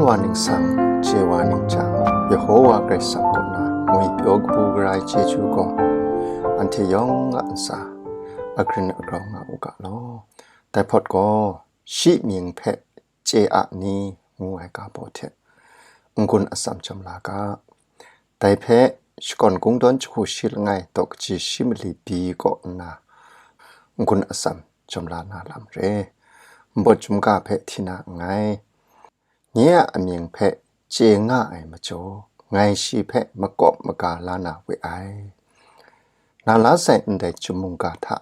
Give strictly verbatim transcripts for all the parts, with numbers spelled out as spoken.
Wa ningsang chye wa ning jang, Yehowa Karai Kasang kaw na ngwi pyaw kabu gara ai chyeju gaw, anhte yawng a ntsa agrin agrau nga u ga law. Dai hpawt gaw, shi mying hpe chye a ni ngu ai ga baw hte n-gun atsam jam la ga. Dai hpe shakawn kungdawn jahku shi langai daw kaji shi mali byi kaw nna n-gun atsam jam la na lam re. Npawt chyum ga hpe hti na nngai. Nye a amying hpe chye nga ai majaw, ngai shi hpe makawp maga la na we ai. Na la sai ndai chyum mungga hta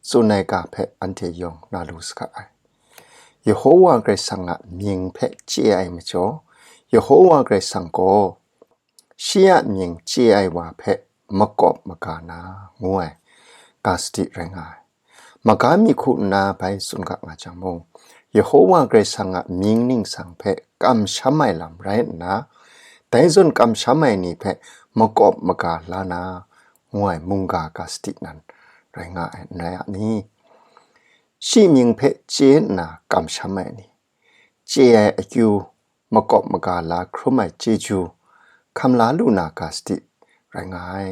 tsun ai ga hpe anhte yawng na lu saga ai. Yehowa Karai Kasang a mying hpe chye ai majaw, Yehowa Karai Kasang gaw shi a mying chye ai wa hpe makawp maga na ngu ai ga sadi rai nga ai. Maga mi hku nna bai tsun ga nga jang mung, Yehowa Karai Kasang a mying ningsang hpe kamsham ai lam rai nna, dai zawn kamsham ai ni hpe makawp maga la na ngu ai mungga ga sadi nan rai nga ai, n rai a ni? Shi mying hpe chye nna kamsham ai ni, chye ai akyu, makawp maga la hkrum ai chyeju, hkam la lu na ga sadi rai nga ai.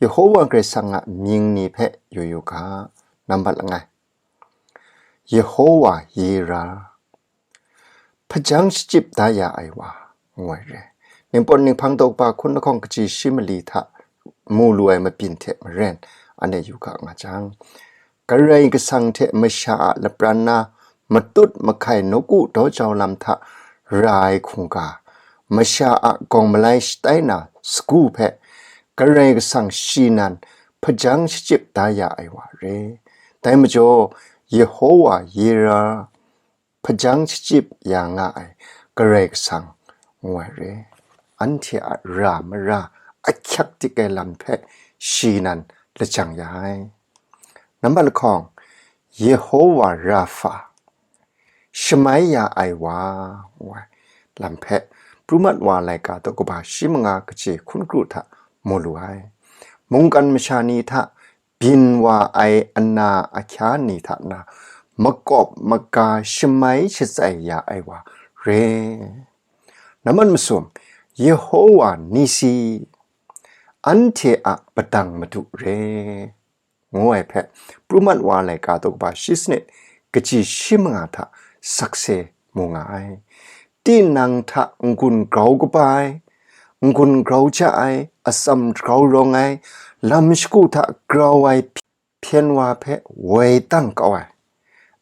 Yehowa Karai Kasang a mying ni hpe yu yu ga. Nambat langai, Yehowa Yira, hpajang shachyip da ya ai wa, ngu ai re. Ningpawt ninghpang daw kaba hkun lahkawng kaji shi mali hta mu lu ai mabyin hte maren, anhte yu ga nga jang, Karai Kasang hte masha a lapran na matut mahkai nawku daw jau lam hta ra ai hkungga, masha a gawng malai shatai na sagu hpe Karai Kasang shi nan hpajang shachyip da ya ai wa re. Dai majaw, Yehowa Yira, hpajang shachyip ya nga ai Karai Kasang ngu ai re. Anhte a ra mara ahkyak dik ai lam hpe shi nan lajang ya ai. Nambat lahkawng, Yehowa Rafa, shamai ya ai wa, ngu ai lam hpe Pru Mat Wa laika daw kaba shi manga kaji hkun kru hta mu lu ai. Mungkan masha ni hta byin wa ai ana ahkya ni hta na makawp maga shamai shatsai ya ai wa re. Nambat masum, Yehowa Nisi, anhte a padang madu re, ngu ai hpe Pru Mat Wa laika daw kaba shi sanit kaji shi manga hta sakse mu nga ai. Tinang hta n-gun grau kaba ai, n-gun grau ja ai, atsam grau rawng ai, lam shagu hta grau ai hpyen wa hpe woi tang kau ai,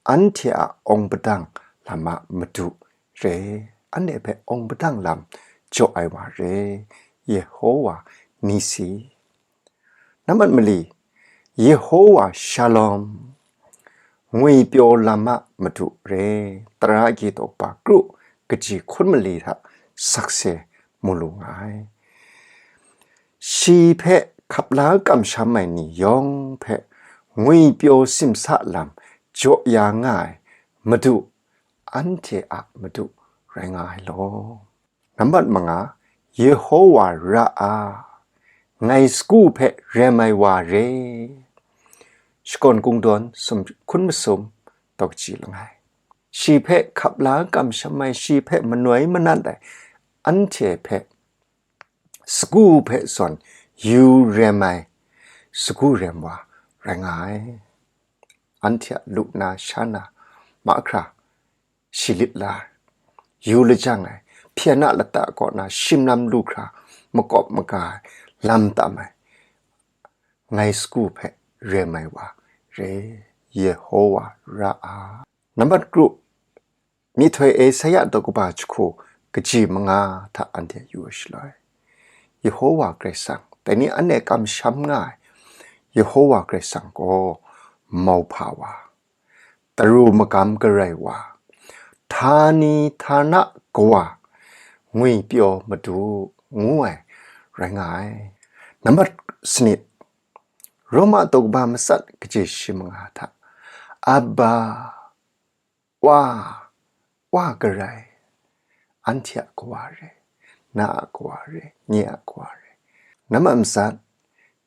anhte a awng padang lam a madu re, anhte hpe awng padang lam jaw ai wa re, Yehowa Nisi. Nambat mali, Yehowa Shalom, ngwipyaw lam a madu re, tara agyi daw kaba kru kaji hkun mali hta sakse mu lu nga ai. Shi hpe hkap la kamsham ai ni yawng hpe ngwipyaw simsa lam jaw ya nga ai madu, anhte a madu rai nga ai law. Nambat manga, Yehowa Ra a, ngai sagu hpe rem ai wa re. Shakawn kungdawn sum hkun masum daw kaji langai. Shi hpe hkap la kamsham ai, shi hpe manoi manat ai, anhte hpe sagu hpe zawn yu rem ai, sagu rem wa rai nga ai. Anhte a lu na sha na mahkra shi lit la ai, yu lajang ai, hpyen a lata kaw na shim lam lu hkra makawp maga ai, lam tam ai, ngai sagu hpe rem ai wa re, Yehowa Ra a. Nambat kru, myihtoi Esaia daw kaba jahku kaji manga hta anhte yu ai shaloi, Yehowa Karai Kasang, dai ni anhte kamsham nga ai Yehowa Karai Kasang gaw mauhpa wa, taru magam garai wa, htani htana kawa, ngwipyaw madu ngu ai rai nga ai. Nambat sanit, Roma daw kaba matsat kaji shi manga hta, Abba, Wa, Wa garai, anhte a Kawa re, na a Kawa re, nye a Kawa re. Nambat matsat,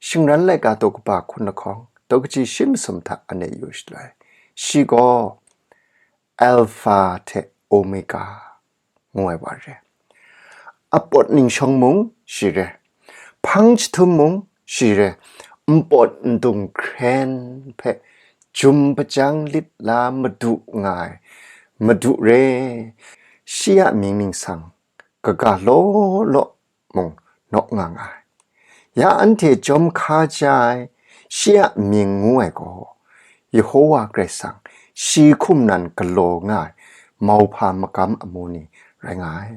shingran laika daw kaba hkun lahkawng daw kaji shi masum hta anhte yu shaloi, shi gaw Alpha hte Omega, ngu ai wa re. Apawt ningshawng mung shi re, hpang jahtum mung shi re, npawt ndung hkren hpe jum hpajang lit la madu nga ai Madu re, shi a mying ningsang kaga law law mung naw nga nga ai. Ya anhte jawm hka ja ai, shi a mying ngu ai gaw, Yehowa Karai Kasang shi hkum nan galaw nga ai mauhpa magam amu ni rai nga ai.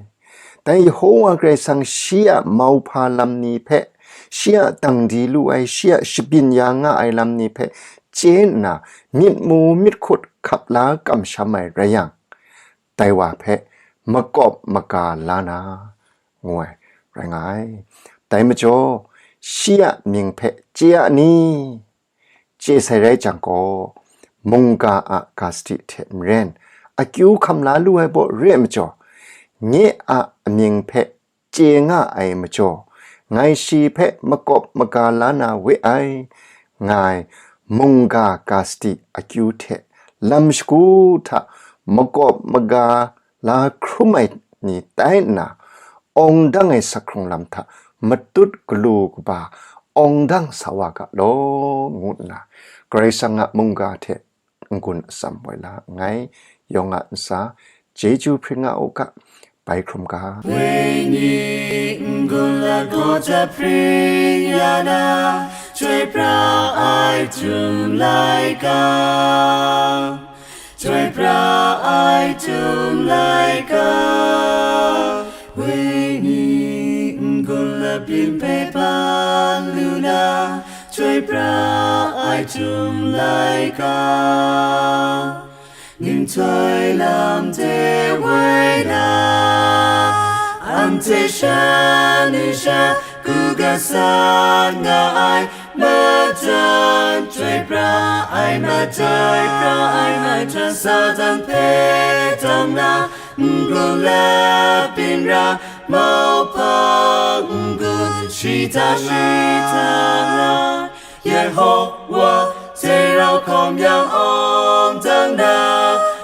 Dai Yehowa Karai Kasang shi a mauhpa lam ni hpe, shi a dang di lu ai, shi a shabyin ya nga ai lam ni hpe chye nna, myit mu myit hkut hkap la kamsham ai rai yang, dai wa hpe makawp maga la na, ngu ai rai nga ai. Dai majaw, shi a mying hpe chye a ni? Chye sai rai jang gaw, mungga a ga sadi hte maren, akyu hkam la lu ai baw re ai majaw, nye a amying hpe chye nga ai majaw, ngai shi hpe makawp maga la na we ai, nga ai mungga ga sadi akyu hte lam shagu hta makawp maga la hkrum ai ni tai nna, awng dang ai sak hkrung lam hta matut galu kaba awng dang sa wa ga law, ngu nna Karai Kasang a mungga hte n-gun atsam woi la nngai. Yawng a ntsa, chyeju hpring nga u ga, bai hkrum ga. Wenyi n-gun lagaw jahpring ya na, chyoi pra ai htum laika, chyoi pra ai htum laika, wenyi n-gun labyin hpe ban lu na, chyoi pra ai htum laika, ninghtoi lam de woi na, anhte shan ni sha ku ga san nga ai, majan chyoi pra ai, majan pra ai, majan Satan hpe dang na, n-gun labyin ra, mauhpa n-gun shita shita ra, Yehowa hte rau hkawm yang awng dang na,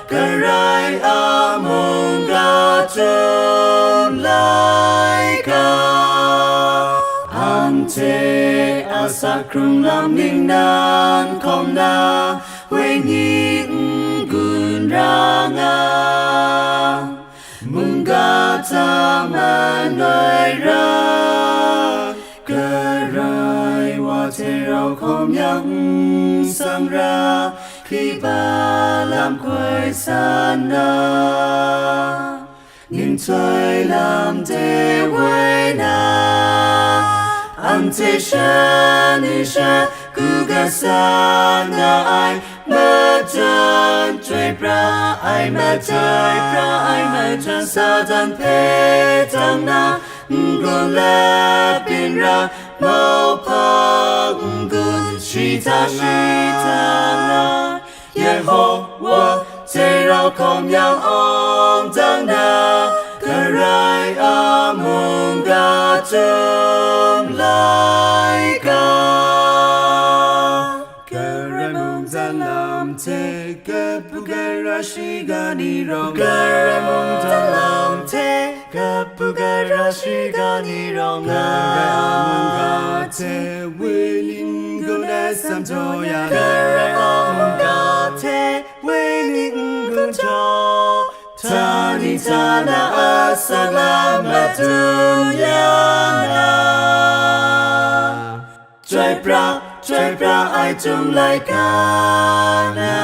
Karai a mungga htum laika, anhte a sak hkrung lam ning nan hkawm na, wenyi n-gun ra nga, mungga hta man ai ra, Karai wa hte rau hkawm yang n sang ra, hkriba lam hkoi san na, ninghtoi lam de woi na, anhte shan ni sha ku ga san nga ai, majan chyoi pra ai, majan pra ai, majan Satan hpe dang na, n-gun labyin ra, mauhpa n-gun shita shita ra, Yehowa hte rau hkawm yang awng dang na, Karai a mungga htum laika. Karai mungdan lam hte kabu gara shiga ni rawng, Karai mungdan lam hte kabu gara shiga ni rawng, Karai a mungga hte wenyi n-gun ai sam jaw ya, Karai a mungga hte wenyi n-gun jaw, htani htana a salam madun ya na, chyoi pra, chyoi pra ai htum laika na,